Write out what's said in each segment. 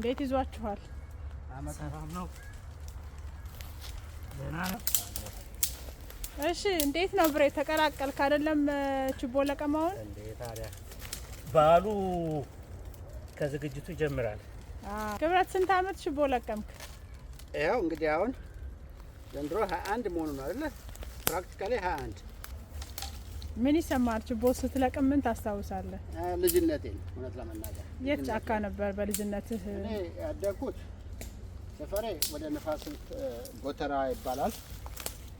እንዴት ይዟችኋል? ሰላም ነው። ደህና ነው። እሺ፣ እንዴት ነው ብሬ፣ ተቀላቀልክ አይደለም ችቦ ለቀማውን? እንዴ ታዲያ በዓሉ ከዝግጅቱ ይጀምራል። ክብረት፣ ስንት አመት ችቦ ለቀምክ? ያው እንግዲህ አሁን ዘንድሮ 21 መሆኑ ነው አይደለ? Practically 21። ምን ይሰማል ችቦ ስትለቅም፣ ምን ታስታውሳለህ? ልጅነቴን እውነት ለመናገር። የት ጫካ ነበር በልጅነትህ? እኔ ያደግኩት ሰፈሬ ወደ ንፋስ ስልክ ጎተራ ይባላል።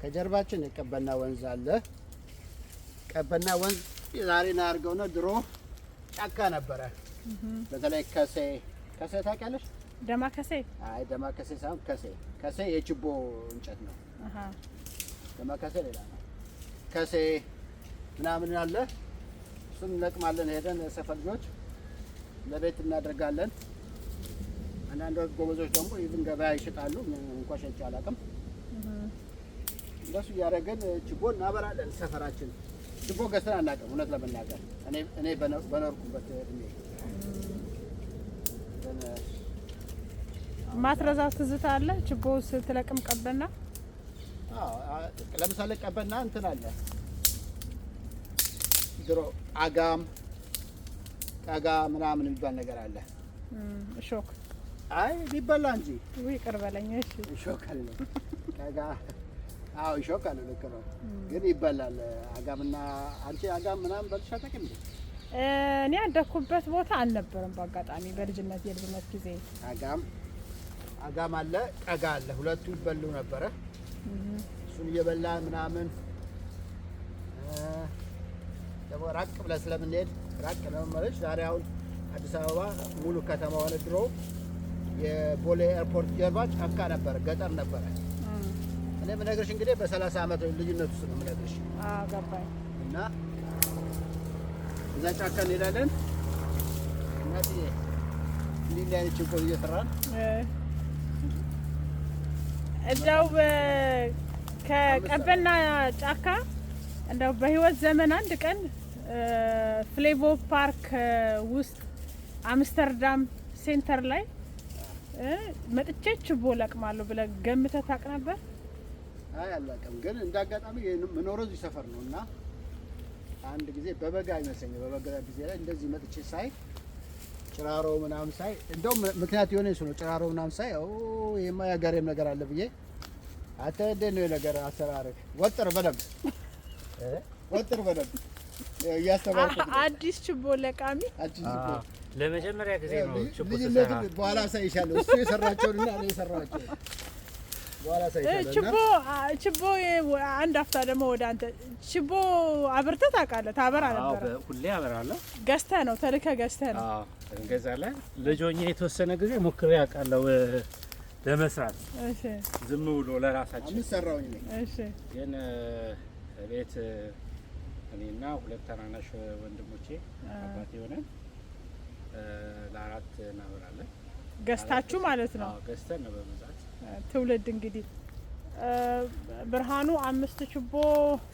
ከጀርባችን የቀበና ወንዝ አለ። ቀበና ወንዝ የዛሬን አድርገው ነው፣ ድሮ ጫካ ነበረ። በተለይ ከሴ፣ ከሴ ታውቂያለሽ? ደማ ከሴ? አይ፣ ደማ ከሴ ሳይሆን ከሴ። ከሴ የችቦ እንጨት ነው። ደማ ከሴ ሌላ ነው። ከሴ ምናምን አለ። እሱን እንለቅማለን ሄደን ሰፈር ልጆች ለቤት እናደርጋለን። አንዳንድ ጎበዞች ደግሞ even ገበያ ይሸጣሉ። እንኳ ሸጬ አላውቅም። እንደሱ እያደረግን ችቦ እናበራለን። ሰፈራችን ችቦ ገዝተን አናውቅም። እውነት ለመናገር እኔ በኖርኩበት እድሜ ግን ማትረሳው ትዝታ አለ ችቦ ስትለቅም ቀበና? አዎ፣ ለምሳሌ ቀበና እንትን አለ፣ ድሮ አጋም፣ ቀጋ ምናምን የሚባል ነገር አለ። እሾክ? አይ፣ ሊበላ እንጂ። ውይ፣ ይቅር በለኝ። እሺ። እሾክ አለ፣ ቀጋ። አዎ፣ እሾክ አለ፣ ልክ ነው፣ ግን ይበላል። አጋምና አንቺ አጋም ምናምን በልተሽ አታውቂም እንዴ? እኔ ያደግኩበት ቦታ አልነበረም በአጋጣሚ በልጅነት የልጅነት ጊዜ። አጋም፣ አጋም አለ፣ ቀጋ አለ። ሁለቱ ይበሉ ነበረ። እሱን እየበላ ምናምን ደግሞ ራቅ ብለን ስለምንሄድ፣ ራቅ ነው የምልሽ። ዛሬ አሁን አዲስ አበባ ሙሉ ከተማ ሆነ። ድሮ የቦሌ ኤርፖርት ጀርባ ጫካ ነበረ፣ ገጠር ነበረ። እኔ የምነግርሽ እንግዲህ በ30 ዓመት ልዩነት ውስጥ ነው የምነግርሽ። አዎ፣ ገባኝ። እና እዛ ጫካ እንሄዳለን። እናትዬ እንዲህ እንዲህ አይነት ችቦ እየሰራን እንደው ከቀበና ጫካ እንደው በህይወት ዘመን አንድ ቀን ፍሌቮ ፓርክ ውስጥ አምስተርዳም center ላይ መጥቼ ችቦ ለቅማለሁ ብለህ ገምተህ ታውቅ ነበር? አይ፣ አላውቅም፣ ግን እንደ አጋጣሚ የምኖረው እዚህ ሰፈር ነው እና አንድ ጊዜ በበጋ ይመስለኛል፣ በበጋ ጊዜ ላይ እንደዚህ መጥቼ ሳይ ጭራሮ ምናምን ሳይ፣ እንደውም ምክንያት የሆነ እሱ ነው። ጭራሮ ምናምን ሳይ ኦ ይሄማ የሀገሬም ነገር አለ ብዬ፣ አንተ እንዴት ነው የነገር አሰራርህ? ወጥር በደንብ፣ ወጥር በደንብ እያስተማርኩት ነው። አዲስ ችቦ ለቃሚ። አዲስ ችቦ። ለመጀመሪያ ጊዜ ነው ችቦ ልጅነቱ ስሰራ። በኋላ አሳይሻለሁ። እሱ የሰራቸውንና እኔ የሰራኋቸውን በኋላ አሳይሻለሁ። ችቦ ችቦ አንድ አፍታ ደግሞ ወደ አንተ፣ ችቦ አብርተህ ታውቃለህ? ታበራ አዎ፣ ነበረ? ሁሌ አበራለሁ። ገዝተህ ነው፣ ተልከህ ገዝተህ ነው? አዎ፣ እንገዛለን። ልጅ ሆኜ የተወሰነ ጊዜ ሞክሬ አውቃለሁ ለመስራት ዝም ብሎ ለራሳችን። አምስት ሰራሁኝ እኔ። ግን ቤት እኔና ሁለት ታናናሽ ወንድሞቼ አባቴ ሆነን ለአራት እናበራለን። ገዝታችሁ ማለት ነው? አዎ፣ ገዝተን ነው በብዛት። ትውልድ እንግዲህ ብርሃኑ አምስት ችቦ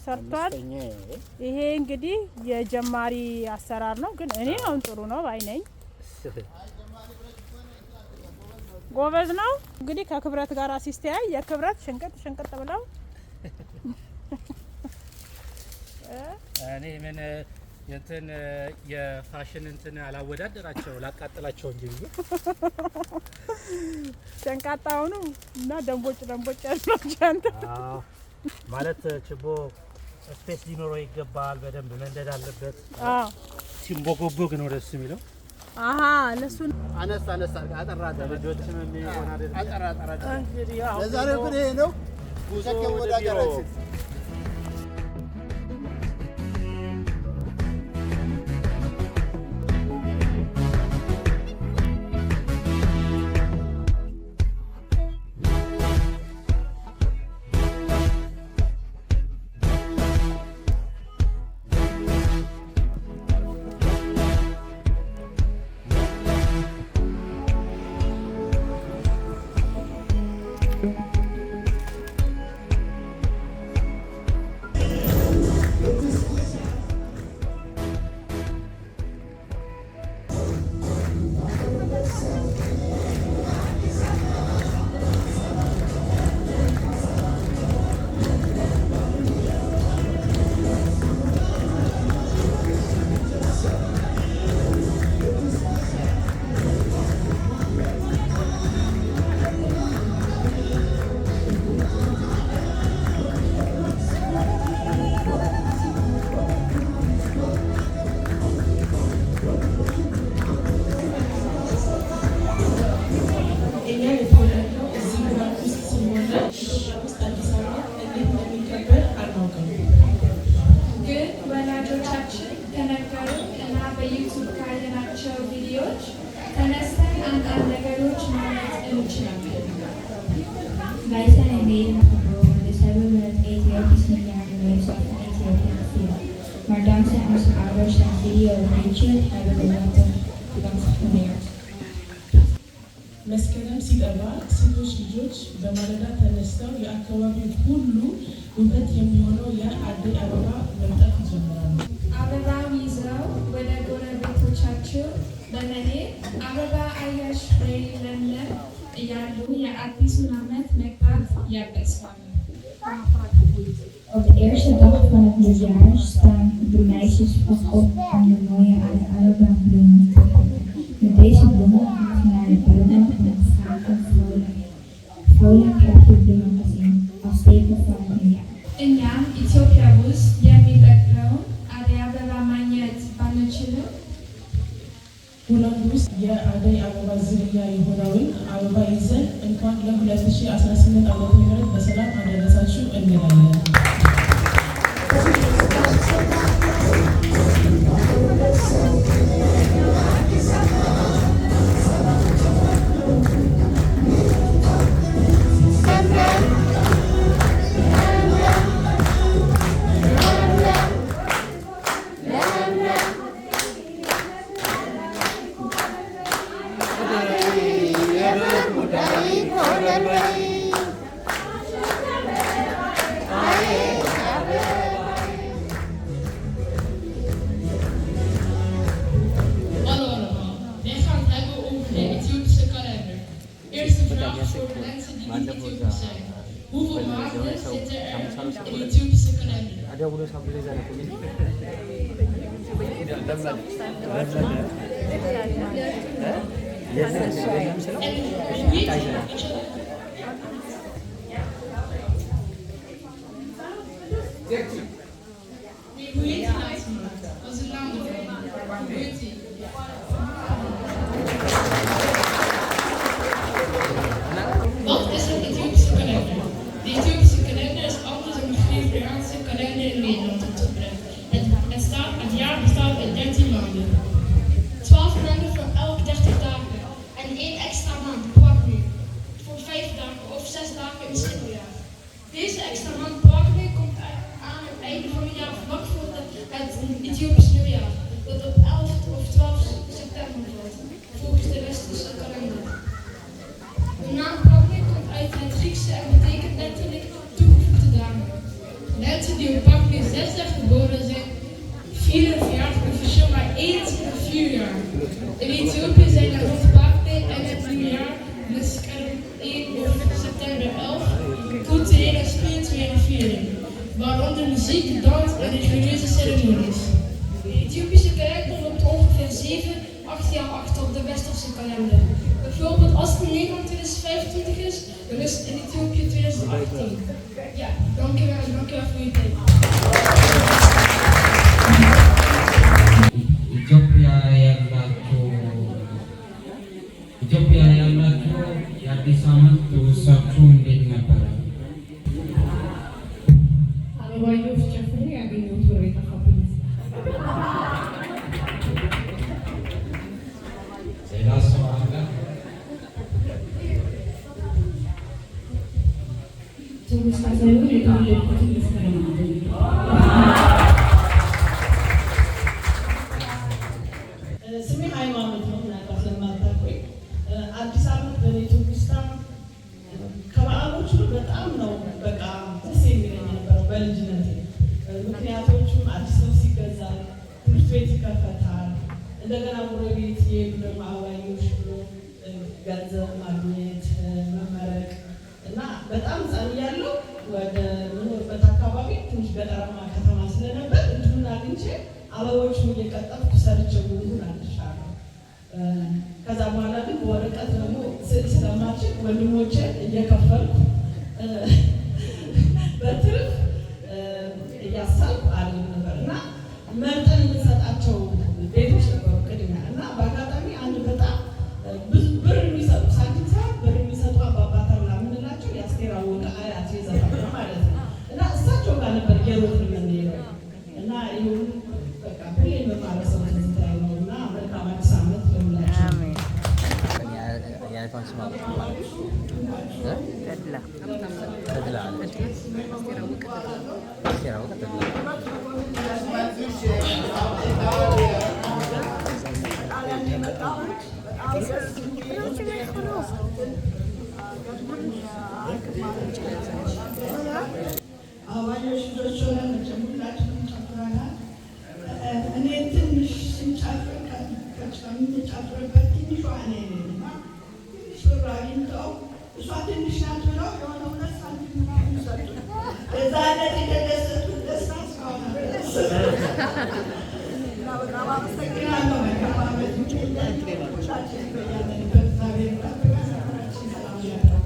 ሰርቷል። አምስተኛ ይሄ። ይሄ እንግዲህ የጀማሪ አሰራር ነው፣ ግን እኔ አሁን ጥሩ ነው ባይ ነኝ። ጎበዝ ነው። እንግዲህ ከክብረት ጋር ሲስተያይ የክብረት ሽንቅጥ ሽንቅጥ ብለው እኔ ምን የእንትን የፋሽን እንትን አላወዳደራቸው ላቃጥላቸው እንጂ ብዬ። ሸንቃጣ ሆኑ እና ደንቦጭ ደንቦጭ ያሉ ናቸው አንተ። አዎ፣ ማለት ችቦ space ሊኖረው ይገባል። በደንብ መንደድ አለበት። ሲንቦጎቦግ ነው ደስ የሚለው። አሀ፣ ለሱ። አነስ አነስ አድርገህ አጠር አጠር ለልጆችም የሚሆን አይደለም። አጠር አጠር አድርገህ። እንግዲህ አሁን ለዛሬው ደግሞ ግን ይሄ ነው። ጉዞ ሸከም ወደ ወደ ቢሮ። ሀገራችን። Wij zijn in Nederland geboren, dus hebben we het Ethiopisch nieuwjaar in wetenschap van Ethiopië gevierd. Maar dankzij onze ouders en video Richard hebben we dat geleerd. መስከረም ሲጠባ ሴቶች ልጆች በማለዳ ተነስተው የአካባቢው ሁሉ ውበት የሚሆነው የአደይ አበባ መንጠፍ ይጀምራሉ። አበባም ይዘው ወደ ጎረቤቶቻቸው በመሄድ አበባ አያሽ ወይ ለምለም እያሉ የአዲሱን ዓመት መግባት ያበስራሉ። Op de eerste dag van het nieuwjaar staan de meisjes vroeg op om de mooie bloemen te plukken. Met deze bloemen gaan ze naar de buurman en vragen vrolijk: "Vrolijk, heb je bloemen gezien?" als teken van het nieuwjaar. እኛም ኢትዮጵያ ውስጥ የሚበቅለውን አደይ አበባ ማግኘት ባንችልም ሆላንድ ውስጥ የአደይ አበባ ዝርያ የሆነውን አበባ ይዘን እንኳን ለ2018 ዓመተ ምህረት በሰላም አደረሳችሁ እንላለን። Hallo allemaal, wij gaan het hebben over de Ethiopische kalender. Eerste vraag voor de mensen die niet Ethiopisch zijn. Hoeveel maanden zitten er in de Ethiopische kalender? En niet Nee, hoe heet die laatste maand? Wat is de naam ervan? Hoe heet die? Wat is een Ethiopische kalender? De Ethiopische kalender is anders dan de Gregoriaanse kalender in Nederland uitgebracht. Het jaar bestaat uit 13 maanden. 12 maanden voor elk 30 dagen en één extra maand, Pagume, voor 5 dagen of 6 dagen in het schrikkeljaar. Deze extra maand Pagume komt aan het einde van het jaar vlak voor het Ethiopisch nieuwjaar, dat op 11 of 12 september valt, volgens de westerse kalender. De naam Pagume komt uit het Griekse en betekent letterlijk toegevoegde dagen. Mensen die op Pagume 6 dag geboren zijn, vieren een verjaardag officieel maar eens in de 4 jaar. In Ethiopië zijn er rond Pagume en het nieuwjaar, Meskerem 1 of september 11, culturele en spirituele vieringen, waaronder muziek, dans en religieuze ceremonies. De Ethiopische kalender loopt ongeveer 7, 8 jaar achter op de westerse kalender. Bijvoorbeeld als het in Nederland 2025 is, dan is het in Ethiopië 2018. Ja, dankjewel en dankjewel voor je tijd. ኢትዮጵያ ያላችሁ ኢትዮጵያ ያላችሁ የአዲስ ዓመት ትውስታችሁ እንዴት ነበረ? አበባየሁሽ ጨፍሬ ያገኘሁት ብር የጠፋብኝ። ሌላ ሰው አለ? ትውስታ ሳይሆን የተወለድኩትን መስከረም 1 ነው። ስሜ ሃይማኖት ነው። ምናልባት ለማታውቁኝ አዲስ ዓመት በእኔ ትውስታ ከበዓሎች ሁሉ በጣም ነው በቃ ደስ የሚለኝ የነበረው በልጅነቴ። ምክንያቶቹም አዲስ ልብስ ይገዛል፣ ትምህርት ቤት ይከፈታል፣ እንደገና ጎረቤት የሄዱ ደግሞ አበባየሁሽ ብሎ ገንዘብ ማግኘት፣ መመረቅ እና በጣም ሕፃን እያለሁ ወደ ምኖርበት አካባቢ ትንሽ ገጠራማ ከተማ ስለነበር እድሉን አግኝቼ አበቦቹን እየቀጠፍኩ ሰርቼ ጉንጉን አድርሻለሁ። ከዛ በኋላ ግን በወረቀት ደግሞ ስዕል ስለማልችል ወንድሞቼን እየከፈልኩ በትርፍ እያሳልኩ አድርግ ነበር እና መርጠን የምንሰጣቸው ቤቶች ነበሩ ቅድሚያ። እና በአጋጣሚ አንድ በጣም ብዙ ብር የሚሰጡ፣ ሳንቲም ሳይሆን ብር የሚሰጡ አባባ ተብላ የምንላቸው የአስቴር አወቀ አያት የዘፈኑ ማለት ነው እና እሳቸው ጋር ነበር እየሮጥን የምንሄደው። እና ይሁን በቃ ሁሌ የምማረሰው ትዝታዬ ነው እና መልካም አዲስ ዓመት ለሁላችሁ። የአያቷን ስም አወጣሁ ማለት ነው። ስሜ መኮንን እባላለሁ። ምህረት መኮንን ከጣሊያን የመጣሁት በጣም ገጥሞኝ አያውቅም ማለት ይቻላል። አበባዮሽ ልጆች ሆነን መቼም ሁላችንም ጨፍረናል። እኔ ትንሽ ስንጨፍር ከምንጨፍርበት ትንሿ እኔ ነኝ እና ትንሽ ብር አግኝተው እሷ ትንሽ ናት ብለው የሆነ 2 ሳንቲም ምናምን ሰጡኝ። የዛ ዕለት የተደሰቱት ደስታ እስካሁን አልደረሰም እና በጣም አመሰግናለሁ። መልካም ዓመት ይሁንልን። ሁላችንም በያለንበት እግዚአብሔር ይጠብቀን። ሀገራችን ሰላም ያደርግልን።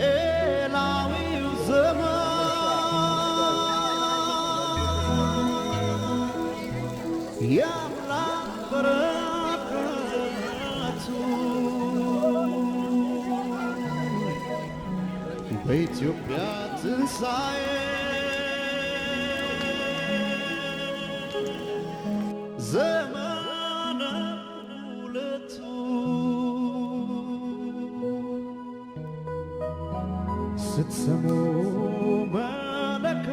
ምንኤላዊው ዘመን የአምላክ በረከቱ በኢትዮጵያ ትንሣኤ ዘመነ ሁለቱ ስትሰሙ መለከት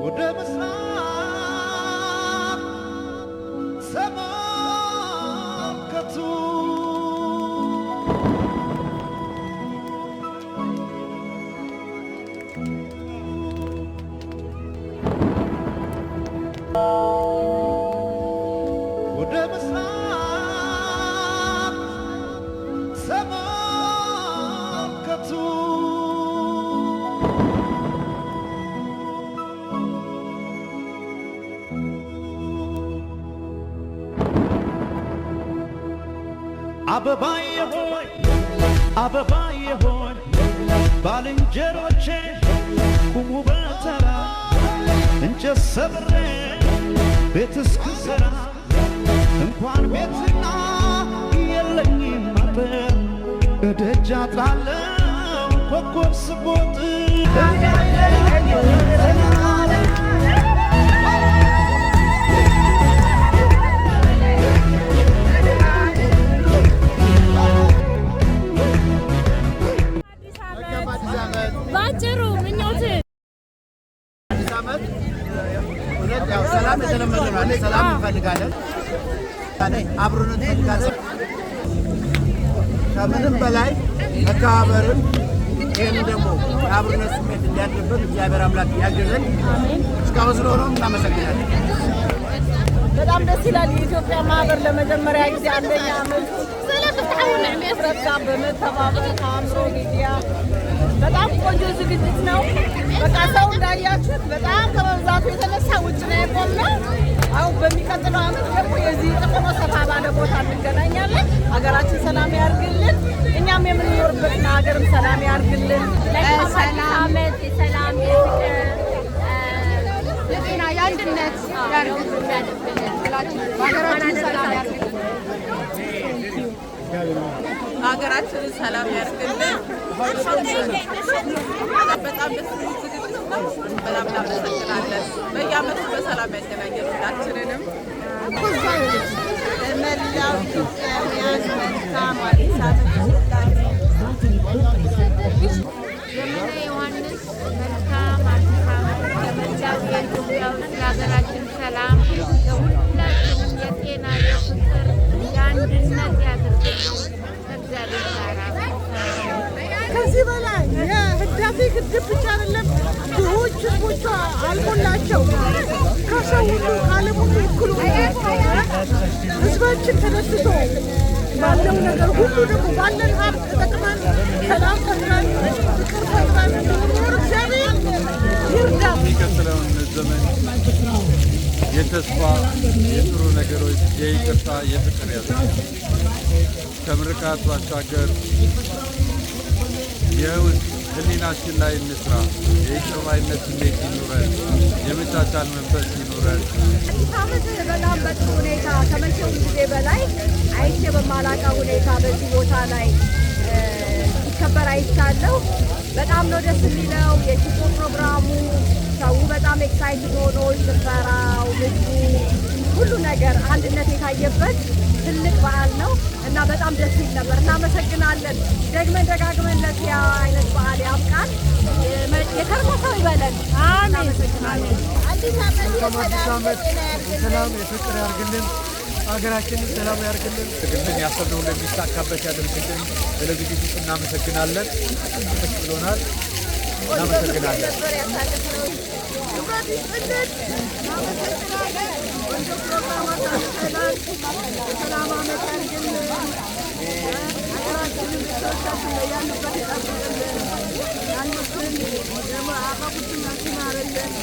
ወደ ምስራቅ ተመልከቱ። ወደ ምስራቅ ተመልከቱ። አበባዬ ሆይ አበባዬ ሆይ ባልንጀሮቼ ቁሙ በተራ እንጨት ሰብሬ ቤት እስክሰራ እንኳን ቤትና የለኝም አጥር እደጅ አጥራለሁ ኮከብ ስቦጥ። አዲስ እንፈልጋለን፣ ሰላም እንፈልጋለን፣ አብሮነት እንፈልጋለን። ከምንም በላይ መከባበርን ይህን ደግሞ የአብሮነት ስሜት እንዲያድርብን እግዚአብሔር አምላክ ያግዘን። እስካሁን ስለሆነው እናመሰግናለን። በጣም ደስ ይላል። የኢትዮጵያ ማህበር ለመጀመሪያ ጊዜ አንደኛ ዓመቱ ህብረት ጋር በመተባበር ከአእምሮ ሚዲያ በጣም ቆንጆ ዝግጅት ነው። በቃ ሰው እንዳያችሁት በጣም ከመብዛቱ የተነሳ ውጭ ነው የቆምነው። አሁን በሚቀጥለው ዓመት ደግሞ የዚህ እጥፍ ሆኖ ሰፋ ባለ ቦታ እንገናኛለን። ሀገራችን ሰላም ያርግልን፣ እኛም የምንኖርበትን ሀገርም ሰላም ያርግልን። ሰላም ዓመት የሰላም የፍቅር የጤና የአንድነት ያርግልን፣ ሀገራችንን ሰላም ያርግልን። ሀገራችንን ሰላም ያርግልን። በጣም ደስ የሚል ዝግጅት ነው። በጣም እናመሰግናለን። በየዓመቱ በሰላም ያገናኘን ሁላችንንም። ለመላው ኢትዮጵያውያን መልካም አዲስ ዓመት ይሁንላችሁ። ዘመነ ዮሐንስ መልካም አዲስ ዓመት ለመላው የኢትዮጵያ ውስጥ ለሀገራችን ሰላም ለሁላችንም የጤና የፍቅር የአንድነት ያድርግልን ከእግዚአብሔር ጋር። ከዚህ በላይ የህዳሴ ግድብ ብቻ አይደለም፣ ድሆች ህዝቦቿ አልሞላቸው ከሰው ሁሉ ከዓለም ሁሉ እኩል ሆኖ ህዝባችን ተደስቶ ባለው ነገር ሁሉ ደግሞ ባለን ሀብት ተጠቅመን ሰላም ፈጥረን ፍቅር ፈጥረን እንድንኖር እግዚአብሔር ይርዳን። የሚቀጥለውን ዘመን የተስፋ የጥሩ ነገሮች የይቅርታ የፍቅር ያደርጋል። ከምርቃት ባሻገር የውስጥ ህሊናችን ላይ እንስራ። የይቅር ባይነት ስሜት ይኑረን። የመቻቻል መንፈስ ይኑረን። አዲስ ዓመት በጣም በጥሩ ሁኔታ ከመቼውም ጊዜ በላይ አይቼ በማላውቀው ሁኔታ በዚህ ቦታ ላይ ሲከበር አይቻለሁ። በጣም ነው ደስ የሚለው የችቦ ፕሮግራሙ። ሰው በጣም excited ሆኖ ጭፈራው፣ ምግቡ፣ ሁሉ ነገር አንድነት የታየበት ትልቅ በዓል ነው እና በጣም ደስ ይል ነበር። እናመሰግናለን። ደግመን ደጋግመን ለዚህ አይነት በዓል ያብቃን። የከርሞ ሰው ይበለን። እናመሰግናለን። አዲስ ዓመት አዲስ ዓመት የሰላም የፍቅር ያርግልን። ሀገራችንን ሰላም ያርግልን። ግን ያሰብነው ሁሉ የሚሳካበት ያደርግልን። ስለ ዝግጅቱ እናመሰግናለን። በጣም ደስ ብሎናል። እናመሰግናለን። ነበር ያሳለፍነው። ክብረት ይስጥልን። እናመሰግናለን። ቆንጆ ፕሮግራም አሳልፈናል። የሰላም ዓመት ያርግልን። ሀገራችንን ቤተሰቦቻችን በያሉበት ይጠብቅልን። ያሉትን ደግሞ አቀፉትን ያስማርልን።